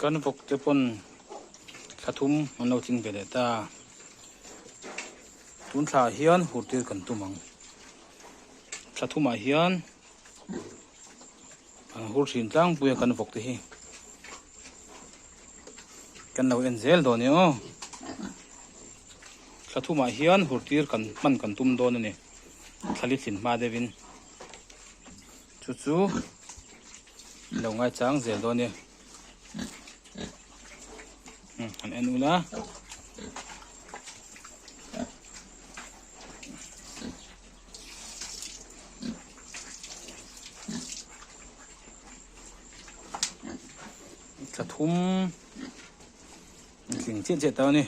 Kan vawk te pawn thla thum an lo tling ve leh ta. Tun thla ah hian hur tir kan tum ang. Thla thum ah hian an hur thin tlangpui a kan vawk te hi. Kan lo en zel dawn e aw. Thla thum ah hian hur tir kan hman kan tum dawn a ni. Thla li thlin hma deuh in. Chu chu lo ngai chang zel dawn e. An en ula. Thla thum tling chiah chiah ta a ni.